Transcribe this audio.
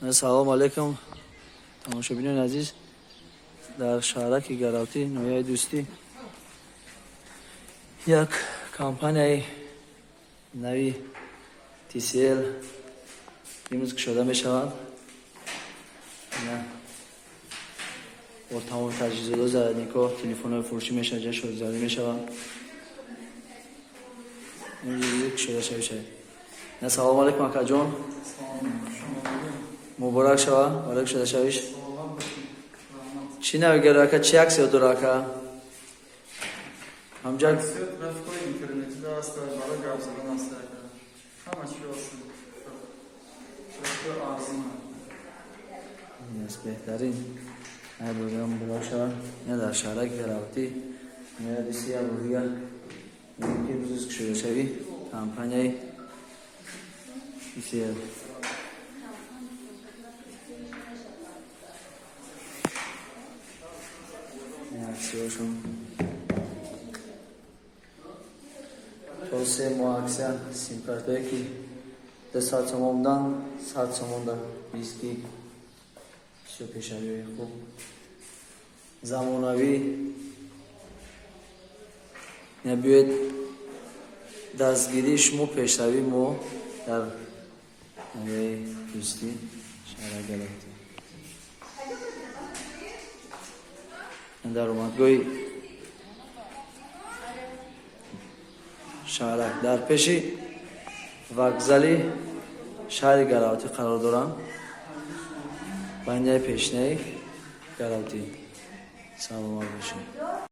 Салом алейкум, тамошобинони азиз. Дар шаҳраки Гаравтӣ, ноҳияи Дӯстӣ, як компанияи нави TCL имрӯз кушода мешавад. Бо тамоми таҷҳизото, зарядникҳо, телефонҳои фурӯшӣ мешавад, ҷа шоҳизарӣ мешавад. Имрӯз кушода шавад. Салом алейкум, акаҷон, муборак шава барои кушода шавиш. Чӣ навигаро, ака, чӣ аксия дора, ака? Ҳамҷа трафикҳои интернетида аст, барои гап задан аст, ҳама чӣ аст, трафикҳои арзон. Аст, беҳтарин. Ай, муборак шава. Ина дар шаҳраки Гаравтӣ, ноҳияи як бор дигар, ки имрӯз кушодашавӣ компанияи TCL. Аксияшон то 3 моҳ аксия, симкартое ки 200 сомон будан, 100 сомон дар 20 гиг. Бисёр пешравиҳои хуб, замонавӣ. Биёед, дастгирии шумо пешравии мо дар ноҳияи Дӯстӣ, шаҳри Гаравтӣ. Даромадгоҳи шаҳрак дар пеши вокзали шаҳри Гаравтӣ қарор дорам, бандаи пешнаи Гаравтӣ. Саломат бошед.